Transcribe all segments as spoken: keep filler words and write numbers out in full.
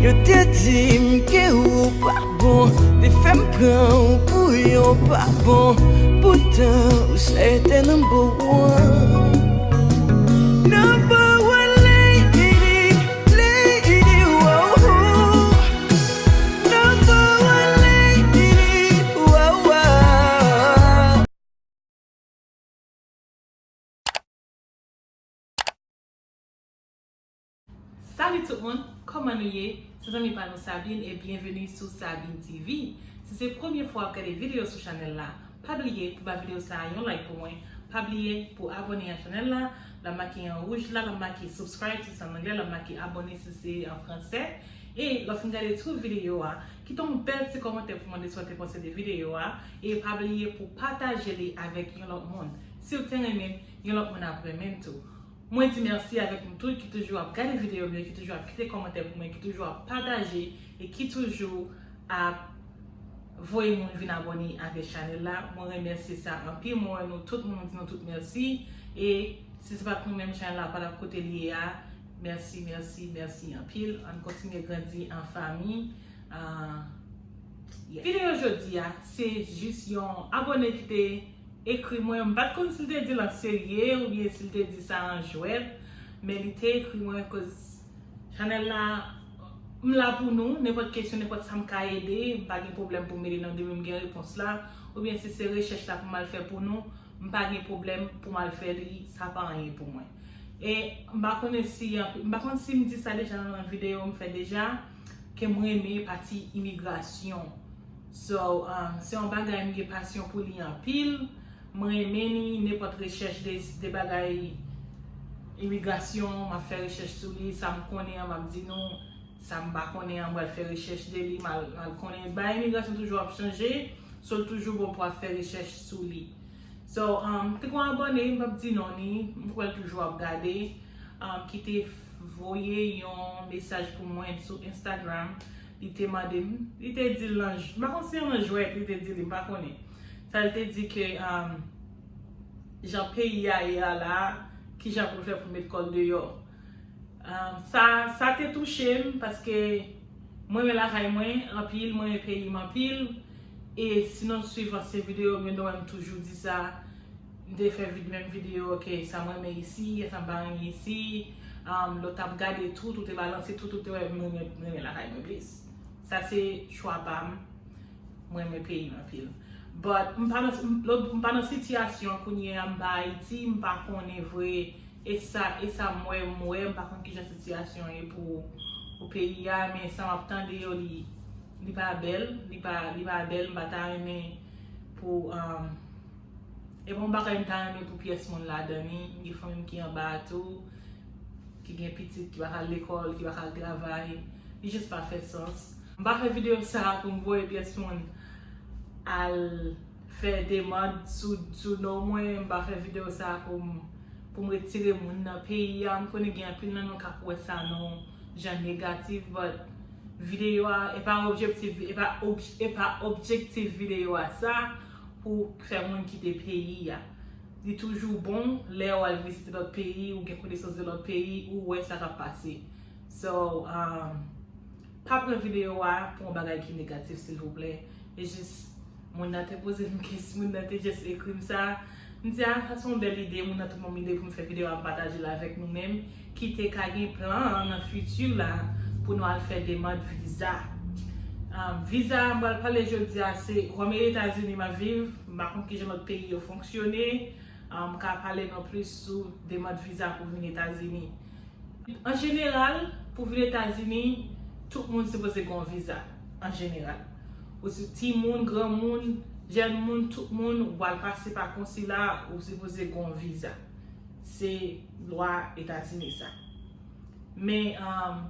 Yo te di m ke ou pa bon, te fè m pran ou pou yon pa bon. Poutan ou se te number one. Number one lady, lady, wow. Number one lady, wow, wow. Salut tout moun, kòman nou ye? Se zanmi pa nou Sabine e byenveni sou Sabine T V. Si se premye fwa w ap gade videyo sou chanèl la, pa bliye pou ba videyo sa a yon like pou mwen, pa bliye pou abòne a chanèl la, l ap make an wouj la, l ap make subscribe si se an anglè, l ap make abòne si se an fransè. E lè w fin gade tout videyo a, kite yon bèl ti kòmantè pou mwen de sa w te panse de videyo a, e pa bliye pou pataje li avèk yon lòt moun. Si w te renmen l, yon lòt moun ap renmen l tou. Mwen di mèsi avèk nou tout ki toujou ap gade videyo m yo, ki toujou ap kite kòmantè pou mwen, ki toujou ap pataje e ki toujou ap voye moun vin abòne avèk chanèl la. Mwen remèsye sa anpil, mwen wè nou tout, mwen di nou tout mèsi. E si se pa t nou menm chanèl la pa t ap kote l ye a. Mèsi, mèsi, mèsi anpil. Ann kontinye grandi an fanmi. Ah, yeah. Videyo jodi a, se jis yon abòne ki te ekri mwen, m pa t konn si l te di l an serye oubyen si l te di sa an jwèt, men li te ekri mwen koz chanèl la, m la pou nou, nenpòt kesyon, nenpòt sa m ka ede, m pa gen pwoblèm pou m ede nan demen m gen repons la, oubyen si se rechèch la pou m al fè pou nou, m pa gen pwoblèm pou m al fè li, sa pa anyen pou mwen. E m pa konnen si, m pa konn si m di sa deja nan videyo m fè deja, ke m renmen pati imigrasyon. So, um, se yon bagay m gen pasyon pou li anpil. Mwen renmen li, nenpòt rechèch de, de bagay imigrasyon, m ap fè rechèch sou li, sa m konnen an, m ap di nou, sa m pa konnen an, m pral fè rechèch de li, m al, m al konnen. Bagay imigrasyon toujou ap chanje, so l toujou bon pou ap fè rechèch sou li. So, um, te gon abòne, m p ap di non li, m kwè l toujou ap gade, um, ki te voye yon mesaj pou mwen sou Instagram. Li te mande m, li te di l nan, m pa konn si se nan jwèt li te di li, m pa konnen. Sa l te di ke, um, jan peyi a ye a la, kijan pou l fè pou l met kò l deyò. Um, sa, sa te touche m paske mwen renmen lakay mwen anpil, mwen renmen peyi m anpil. E si nou swiv ansyen videyo m yo, nou wè m toujou di sa. M te fè vid-, menm videyo, ok, sa m renmen isi, sa m pa renmen isi. Um, lè w t ap gade tout, ou te balanse tout, ou te wè m renmen, renmen lakay mwen plis. Sa se chwa pa m. Mwen renmen peyi m anpil. But m pa nan, m, lòt, m pa nan sitiyasyon kounye a, m pa Ayiti, m pa konnen vre. E sa, e sa m wè, m wè, m pa konn kijan sitiyasyon ye pou, pou peyi a, men sa m ap tande yo, li, li pa bèl, li pa, li pa bèl, m pa ta renmen pou, um, e bon bagay m ta renmen pou pyès moun ladan li, m gen fanmi m ki anba a tou, ki gen pitit, ki pa ka al lekòl, ki pa ka al travay, li jis pa fè sans. M pa fè videyo sa a pou m voye pyès moun al fè demann sou, sou non mwen, m pa fè videyo sa a pou m, pou m retire moun nan peyi a. M konnen gen anpil nan nou k ap wè sa nan yon jan negatif, but videyo a, e pa objektif, e pa ob-, e pa objektif videyo a sa pou fè moun kite peyi a. Li toujou bon lè w al vizite lòt peyi, ou gen konesans de lòt peyi, ou wè sa k ap pase. So, um, pa pran videyo a pou yon bagay ki negatif, silvouplè. E jis, moun nan te poze m kesyon, moun nan te jis ekri m sa. M di, a, sa se yon bèl ide, moun nan te ban m ide pou m fè videyo a, m pataje l avèk nou menm, ki te ka gen plan nan fiti la pou nou al fè demann viza. Um, viza, m pral pale jodi a, se kòm e Etazini m ap viv, m pa konn kijan lòt peyi yo fonksyone, um, m ka pale non plis sou demann viza pou vin Etazini. An jeneral, pou vin Etazini, tout moun sipoze gen yon viza, an jeneral. Ou si timoun, granmoun, jèn moun, tout moun, ou pral pase pa konsila, ou sipoze gen yon viza. Se lwa Etazini sa. Men, um,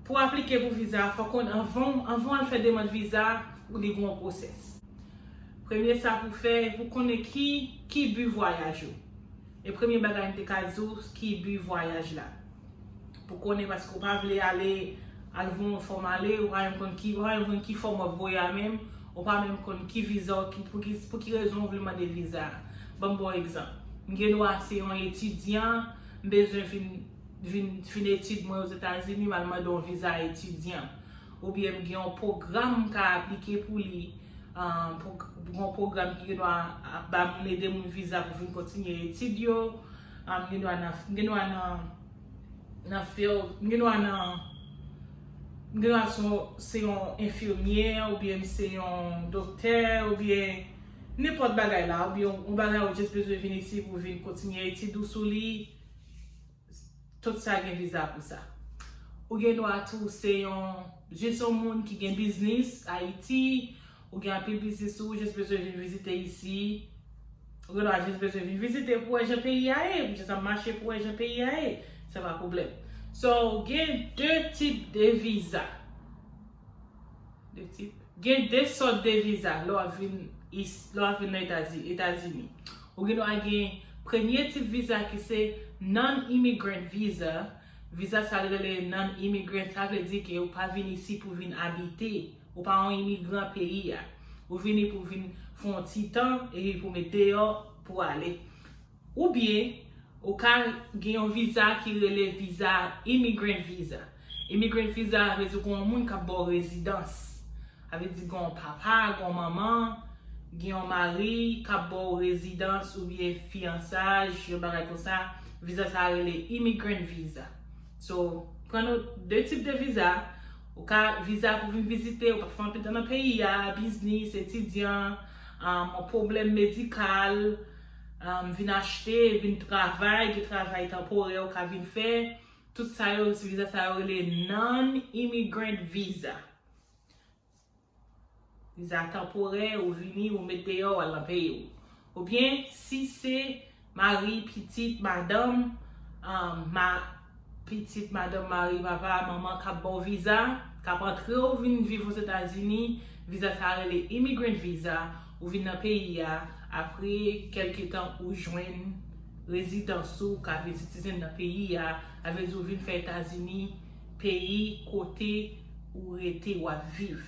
pou aplike pou viza, fòk ou, anvan, anvan w al fè demann viza, ou li gen yon pwosès. Premye sa pou fè, pou konnen ki, ki bi vwayaj ou. E premye bagay m te ka di w, ki bi vwayaj la. Pou konnen, paske ou pa vle ale, al voye yon fòm ale, ou pa menm konn ki, ou pa menm konn ki fòm w ap voye a menm, ou pa menm konn ki viza w, ki, pou ki, pou ki rezon w vle mande viza a. Ban m ba w egzanp. M gen dwa se yon etidyan, m bezwen vin vin fin etid mwen Ozetazini, m al mande yon viza etidyan. Oubyen m gen yon pwogram m ka aplike pou li, um, pou, pou yon pwogram ki gendwa ap ba moun, ede moun viza pou vin kontinye etid yo. Um, gendwa nan, gendwa nan, nan field, gendwa nan, gendwa se yon, se yon enfimyè, oubyen m se yon doktè, oubyen nenpòt bagay la, oubyen yon, yon bagay ou just bezwen vin isi pou vin kontinye etid ou sou li, tout sa gen viza pou sa. Ou gen dwa tou se yon, jis yon moun ki gen biznis Ayiti, ou gen anpil biznis ou just bezwen vin vizite isi. Ou gen dwa just bezwen vin vizite pou wè jan peyi a ye, pou just ap mache pou wè jan peyi a ye. Sa pa pwoblèm. So, gen de tip de viza. De tip. Gen de sòt de viza lè w ap vin, lè w ap vin nan Etazi-, Etazini. Ou gen dwa gen premye tip viza ki se non-immigrant visa. Viza sa l rele non-immigrant, sa vle di ke ou pa vin isi pou vin abite. Ou pa yon imigran peyi a. Ou vini pou vin fè yon ti tan epi pou met deyò pou ale. Oubyen, ou ka gen yon viza ki rele viza immigrant visa. Immigrant visa vle di gen yon moun k ap ba w rezidans. Sa vle di gen yon papa, gen yon manman, gen yon mari k ap ba w rezidans oubyen fiyansaj, yon bagay konsa. Viza sa a rele immigrant visa. So, pran nou de tip de viza. Ou ka viza pou vin vizite, ou pa fè anpil tan nan peyi a, biznis, etidyan, um, yon pwoblèm medikal, um, vin achte, vin travay, gen travay tanporè ou ka vin fè. Tout sa yo, viza sa yo rele non-immigrant visa. Viza tanporè, ou vini, ou met deyò, ou al nan peyi w. Oubyen, si se mari, pitit, madanm, um, ma-, pitit, madanm, mari, papa, manman k ap ba w viza, k ap antre w vin viv Ozetazini, viza sa a rele immigrant visa, ou vin nan peyi a, apre kèlke tan ou jwenn rezidans ou, ka vin sitizen nan peyi a, sa vle di ou vin fè Etazini peyi kote ou rete, w ap viv.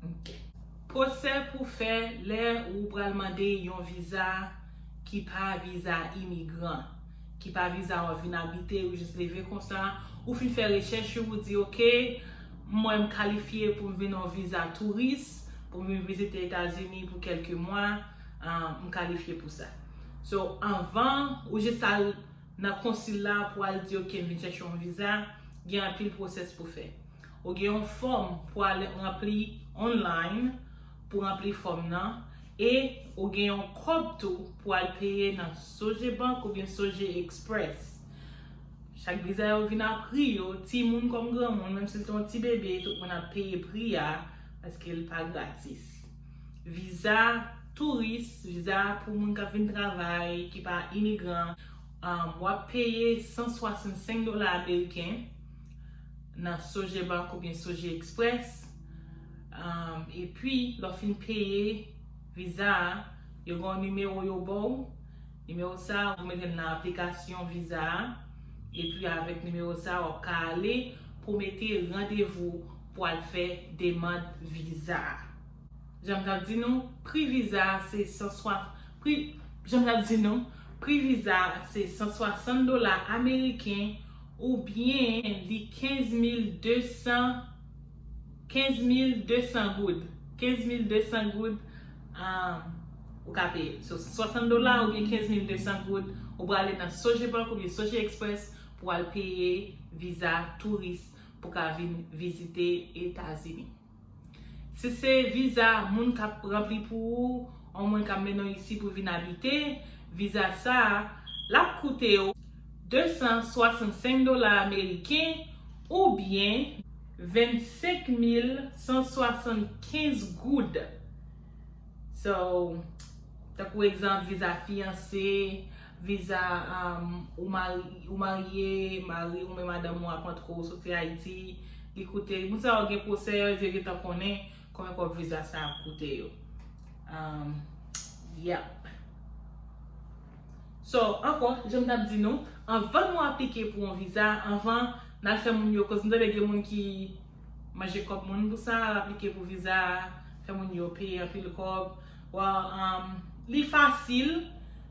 Ok. Pwosè pou fè lè ou pral mande yon viza ki pa viza imigran, ki pa viza w ap vin abite, ou jis leve konsa, ou fin fè rechèch ou, ou di, "Ok, mwen m kalifye pou m vin yon viza touris, pou m vin vizite Etazini pou kèlke mwa, ah, m kalifye pou sa." So, anvan ou jis al nan konsil la pou al di, "Ok, m vin chèche yon viza," gen anpil pwosès pou fè. Ou gen yon fòm pou al ranpli online, pou ranpli fòm nan, e ou gen yon kòb tou pou al peye nan Sogebank oubyen Soge Express. Chak viza yo vin a pri yo, timoun kòm granmoun, menm si l te yon ti bebe, tout moun ap peye pri a, paske l pa gratis. Viza touris, viza pou moun k ap vin travay, ki pa imigran, um, w ap peye san swasannsenk dola ameriken nan Sogebank oubyen Soge Express. Um, epi, lè w fin peye viza a, yo gen yon nimewo yo ba w. Nimewo sa a, ou mete l nan aplikasyon viza a. Epi, avèk nimewo sa a, w ap ka ale pou mete randevou pou al fè demann viza a. Jan m t ap di nou, pri viza a se san swa-, pri, jan m t ap di nou, pri viza a se san swasant dola ameriken oubyen li kenz mil de san, kenz mil de san goud. Kenz mil de san goud, um, ou ka peye. So, swasant dola oubyen kenz mil de san goud, ou prale nan Sogebank oubyen Soge Express pou al peye viza touris pou ka vin vizite Etazini. Si se viza moun k ap ranpli pou ou, yon moun k ap mennen w isi pou vin abite, viza sa a, l ap koute w de san swasannsenk dola ameriken oubyen vennsenk mil san swasannkenz goud. So, tankou egzanp, viza fiyanse, viza, um, ou mari-, ou marye, mari ou men madanm ou ap antre w soti Ayiti, li koute, moun sa yo gen pwosè yo, yo gentan konnen konbyen kòb viza sa ap koute yo. Um, yep. So, ankò, jan m t ap di nou, anvan nou aplike pou yon viza, anvan n al fè moun yo, koz m tande gen moun ki manje kòb moun pou sa, al aplike pou viza, fè moun yo peye anpil kòb. Well, um, li fasil,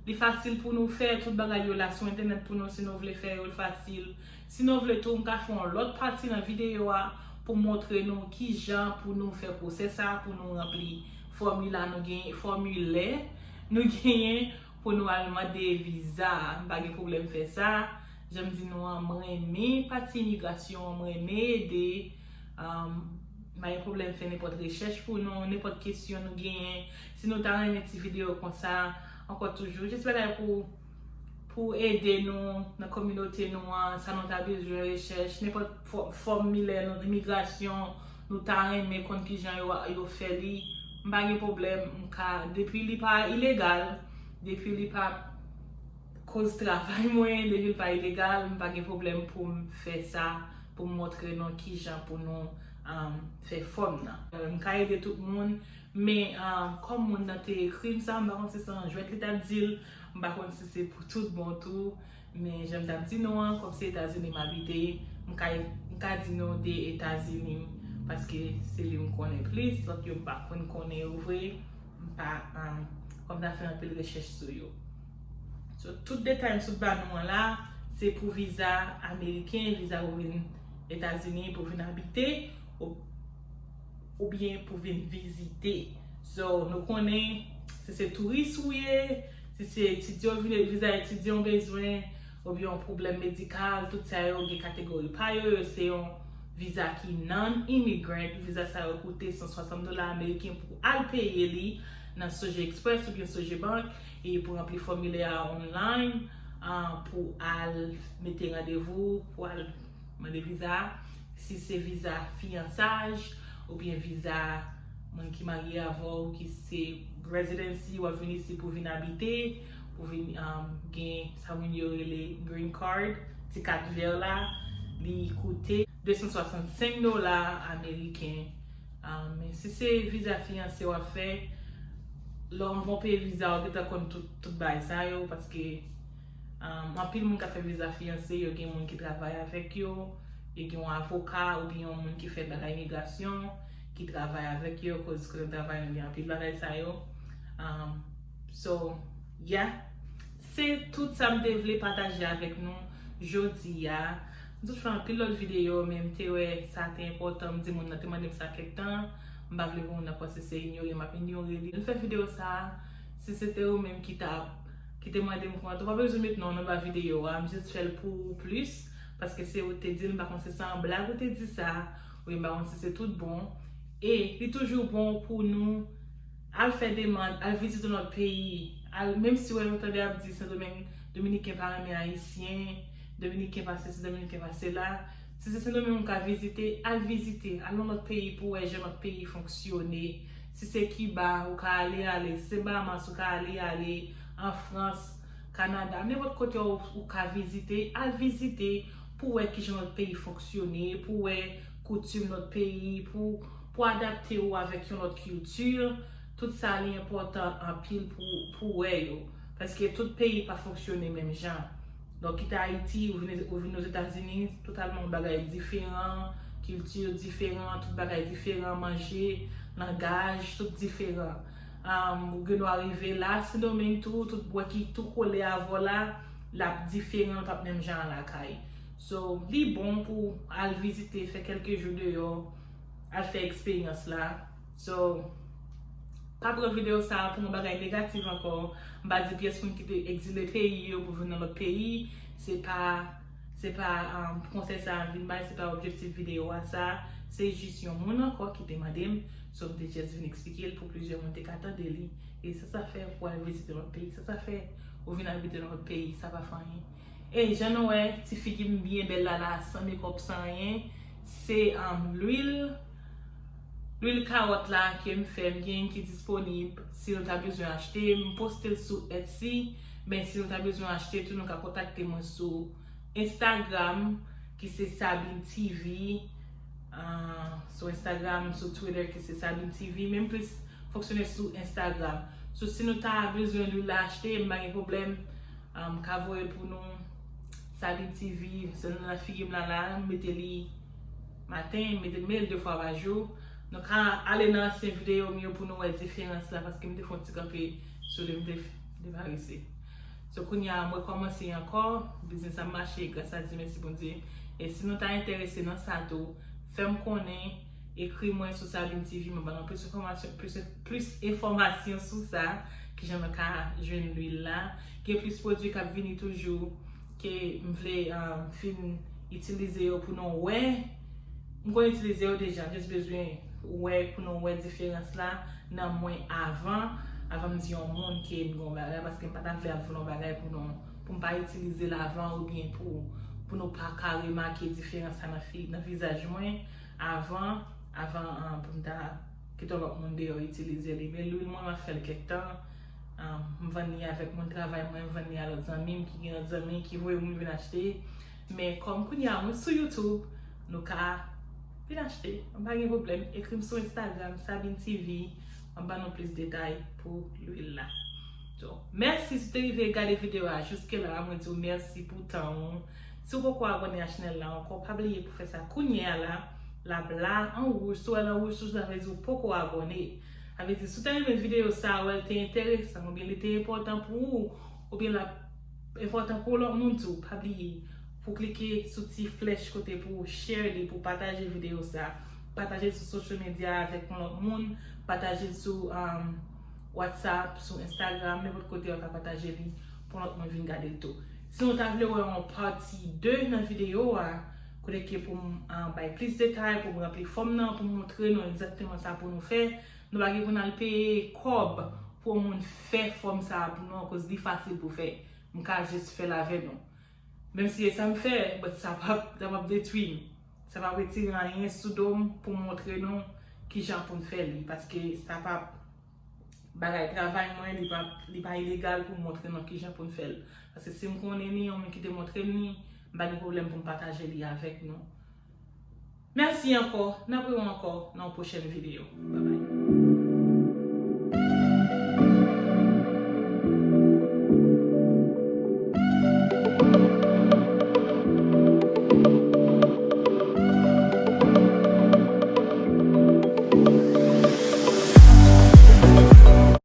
Li fasil pou nou fè tout bagay yo la sou entènèt pou nou si nou vle fè yo, li fasil. Si nou vle tou, m ka fè yon lòt pati nan videyo a pou montre nou kijan pou nou fè pwosè sa, pou nou ranpli fòmila nou genyen, fòmilè nou genyen pou nou al mande viza. M pa gen pwoblèm fè sa. Jan m di nou an, m renmen pati imigrasyon, m renmen ede. Um, m pa gen pwoblèm fè nenpòt rechèch pou nou, nenpòt kesyon nou genyen. Si nou ta renmen ti videyo konsa, ankò toujou, jis bagay pou, pou ede nou nan kominote nou an, sa nou ta bezwen rechèch, nenpòt fò- fòmilè nou, imigrasyon, nou ta renmen konn kijan yo, yo fè li. M pa gen pwoblèm, m ka, depi li pa ilegal, depi li pa koz travay mwen, depi l pa ilegal, m pa gen pwoblèm pou m fè sa, pou m montre nou kijan pou nou um, fè fòm nan. Euh, m ka ede tout moun, men um, kòm moun nan te ekri m sa, m pa konn si se yon jwèt li t ap di l, m pa konn si se pou tout bon tou, men jan m t ap di nou an, kòm se Etazini m abite, m ka, m ka di nou de Etazini, paske se li m konnen plis, lòt yo m pa konn konnen yo vre, m pa, um, kòm m ta fè anpil rechèch sou yo. So, tout detay m sot ba nou an la, se pou viza ameriken, viza pou vin Etazini, pou vin abite, ou, oubyen pou vin vizite. So, nou konnen, si se touris ou ye, si se etidyan, vi- viza etidyan ou bezwen, oubyen yon pwoblèm medikal, tout sa yo gen kategori pa yo, yo se yon viza ki non-immigrant, viza sa yo koute san swasant dola ameriken pou al peye li nan Soje Express oubyen Sogebank, e pou ranpli fòmilè a online, ah, pou al mete randevou, pou al mande viza. Si se viza fiyansaj oubyen viza moun ki marye avè w, ki se residency, w ap vin isi pou vin abite, pou vin um, gen sa moun yo rele green card, ti kat vè la, li koute de san swasannsenk dola ameriken. Um, men si se viza fiyanse w ap fè, lè w anvan w peye viza, w gentan konn tout, tout bagay sa yo, paske um, anpil moun k ap fè viza fiyanse, yo gen moun ki travay avèk yo, yo gen yon avoka oubyen yon moun ki fè bagay imigrasyon, ki travay avèk yo, koz kote travay nou gen anpil bagay sa yo. Um, so, yeah. Se tout sa m te vle pataje avèk nou jodi a. M sot fè anpil lòt videyo, men m te wè sa te enpòtan. M di moun nan te mande m sa kèk tan. M pa vle pou moun nan panse se inyore m ap inyore li. M fè videyo sa a, si se te ou menm ki t ap, ki te mande m kòmantè, ou pa bezwen met non w nan ba videyo a. M jis fè l pou ou plis, paske se ou te di l, m pa konn si se an blag ou te di sa, oubyen m pa konn si se tout bon. E li toujou bon pou nou al fè demann, al vizite yon lòt peyi, al, menm si w wè nou tande ap di Sendomeng, Dominiken pa renmen Ayisyen, Dominiken pa sesi, Dominiken pa sela, si se Sendomeng ou ka vizite, al vizite, al nan lòt peyi pou w wè jan lòt peyi fonksyone. Si se Kiba ou ka ale, ale. Si se Bahamas ou ka ale, ale. An Frans, Kanada, nenpòt kote ou, ou ka vizite, al vizite pou w wè kijan lòt peyi fonksyone, pou w wè koutim lòt peyi, pou, pou adapte w avèk yon lòt kilti. Tout sa li enpòtan anpil pou, pou w wè yo. Paske tout peyi pa fonksyone menm jan. Donk, kit Ayiti, ou vin, ou vin Ozetazini, totalman yon bagay diferan, kilti diferan, tout bagay diferan, manje, langaj, tout diferan. Um, ou gen dwa rive la, Sendomeng tou, tout bwè ki tou kole avè w la, l ap diferan, l p ap menm jan an lakay. So, li bon pou al vizite, fè kèlke jou deyò, al fè eksperyans la. So, pa pran videyo sa a pou yon bagay negatif ankò. M pa di pyès moun kite egzile peyi yo pou vin nan lòt peyi. Se pa, se pa um, konsèy sa a vin bay, se pa objektif videyo a sa. Se jis yon moun ankò ki te mande m. So, m te jis vin eksplike l pou plizyè moun te ka tande li. E sa sa fè pou al vizite lòt peyi. Sa sa fè ou vin abite nan lòt peyi. Sa pa fè anyen. E jan nou wè, ti figi m byen bèl la la, san mekòp, san anyen. Se um, lwil, lwil kawòt la ke m fè, m gen ki disponib. Si nou ta bezwen achte, m poste l sou Etsy. Men si nou ta bezwen achte tou, nou ka kontakte mwen sou Instagram, ki se Sabine T V. Ah, sou Instagram, sou Twitter, ki se Sabine T V. Men m plis fonksyone sou Instagram. So, si nou ta bezwen lwil la achte, m pa gen pwoblèm. Ah, m ka voye pou nou. Sabine T V, se nan figi m la la, m mete li maten, m mete m mete l de fwa pa jou. Nou ka ale nan ansyen videyo m yo pou nou wè diferans la, paske m te fè yon ti kanpe sou li, m te, m te pa resi. So kounye a mwen kòmanse ankò, biznis ap mache gras a Dye, mèsi Bondye. E si nou ta enterese nan sa tou, fè m konnen, ekri mwen sou Sabine T V, mwen ban nou plis enfòmasyon, plis, plis enfòmasyon sou sa, kijan nou ka jwenn lwil la. Gen plis pwodui k ap vini toujou ke m vle um, fin itilize yo pou nou wè. M konn itilize yo deja, m just bezwen wè pou nou wè diferans la nan mwen avan, avan m di yon moun ke m gen yon bagay, paske m pa ta vle ap vle yon bagay pou nou, pou m pa itilize l avan oubyen pou, pou nou pa ka remake diferans la nan, fi, nan vizaj mwen avan, avan um, pou m ta kite yon lòt moun deyò itilize li. Men lwil mwen, m ap fè l kèk tan. Um, m vann li avèk moun travay mwen, m vann li a lòt zanmi m ki gen lòt zanmi ki voye moun vin achte. Men kòm kounye a mwen sou YouTube, nou ka vin achte. M pa gen pwoblèm. Ekri m sou Instagram, Sabine T V. M ap ban nou plis detay pou lwil la. So, mèsi si w te rive gade videyo a jiske la. Mwen di w mèsi pou tan w. Si w poko abòne a chanèl la ankò, pa bliye pou fè sa kounye a la. L ap la an wouj. Si w wè l an wouj toujou, sa vle di w poko abòne. Sa vle di, si w te renmen videyo sa a, wè l te enteresan, oubyen li te enpòtan pou ou, oubyen l ap enpòtan pou lòt moun tou, pa bliye pou klike sou ti flèch kote pou share li, pou pataje videyo sa a. Pataje l sou social media avèk yon lòt moun, pataje l sou um, WhatsApp, sou Instagram, nenpòt kote w ka pataje li pou lòt moun vin gade l tou. Si nou ta vle wè yon pati de nan videyo a, kote ke pou m uh, bay plis detay, pou m ranpli fòm nan, pou m montre nou egzakteman sa pou nou fè, nou pa gen pou n al peye kòb pou yon moun fè fòm sa a pou nou, akoz li fasil pou fè. M ka jis fè l avè nou. Menm si e sa m fè, but sa p ap, sa p ap detwi m. Sa p ap retire anyen sou do m pou m montre nou kijan pou n fè li. Paske sa p ap bagay travay mwen, li pa, li pa ilegal pou m montre nou kijan pou n fè l. Paske si m konnen ni yon moun ki te montre m ni, m pa gen pwoblèm pou m pataje li avèk nou. Mèsi ankò, n ap wè w ankò nan yon pwochèn videyo. Babay.